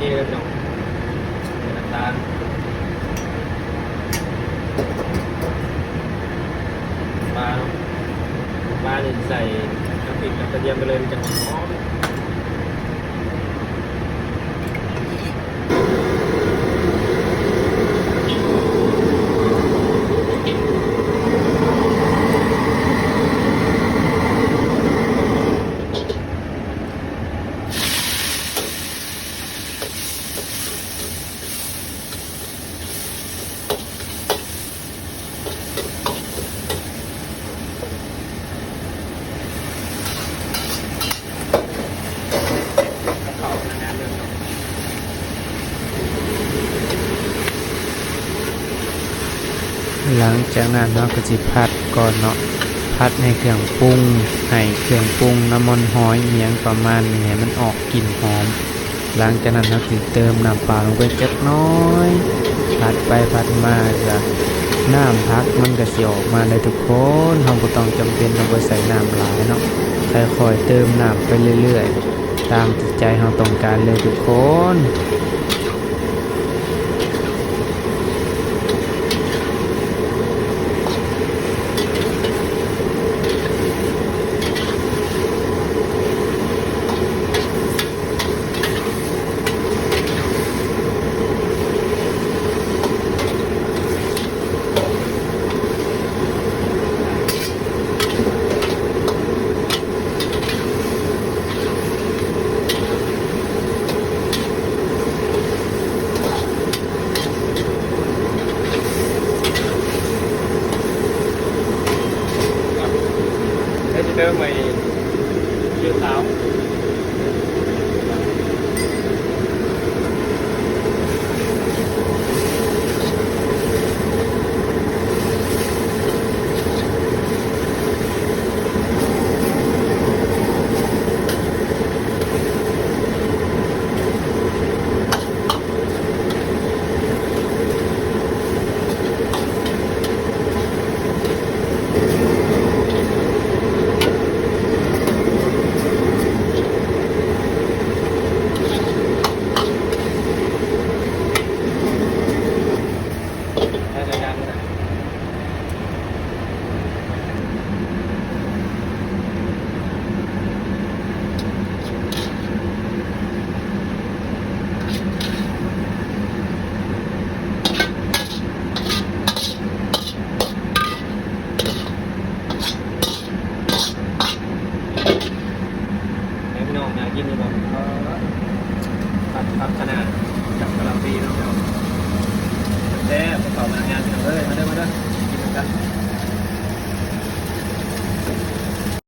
ນີ້ເດີພີ່ນ້ອງ ນ້ຳຕານ ປາເນາະ ປານີ້ໃສ່ກະປິກັບກະທຽມໄປເລີຍ ມັນຈັ່ງຫອມ. ຫຼັງຈາກນັ້ນເຮົາກໍຊິຜັດກ່ອນເນາະ ຜັດໃຫ້ເຄື່ອງປຸງ ໃຫ້ເຄື່ອງປຸງ ນ້ຳມັນຫອຍ ອີ່ຫຍັງປະມານນີ້ ໃຫ້ມັນອອກກິ່ນຫອມ. ຫຼັງຈາກນັ້ນເຮົາຊິເຕີມນ້ຳເປົ່າລົງໄປຈັກໜ້ອຍ ຜັດໄປຜັດມາກະ ນ້ຳຜັກມັນກະຊິອອກມາເລີຍທຸກຄົນ. ເຮົາບໍ່ຕ້ອງຈຳເປັນຕ້ອງໄປໃສ່ນ້ຳຫຼາຍເນາະ ຄ່ອຍໆເຕີມນ້ຳໄປເລື້ອຍໆ ຕາມທີ່ໃຈເຮົາຕ້ອງການເລີຍທຸກຄົນ. ແລ້ວຊິເຕີມໄອ້ ຊີອິ້ວຂາວ. ເອີ ພີ່ນ້ອງ ໜ້າກິນຢູ່ບໍ່? ເອີ ຄັກ ຄັກຂະໜາດ ກັບກະຫຼ່ຳປີເນາະ ແຊບໆ ເຂົ້າໜ້າຍາມ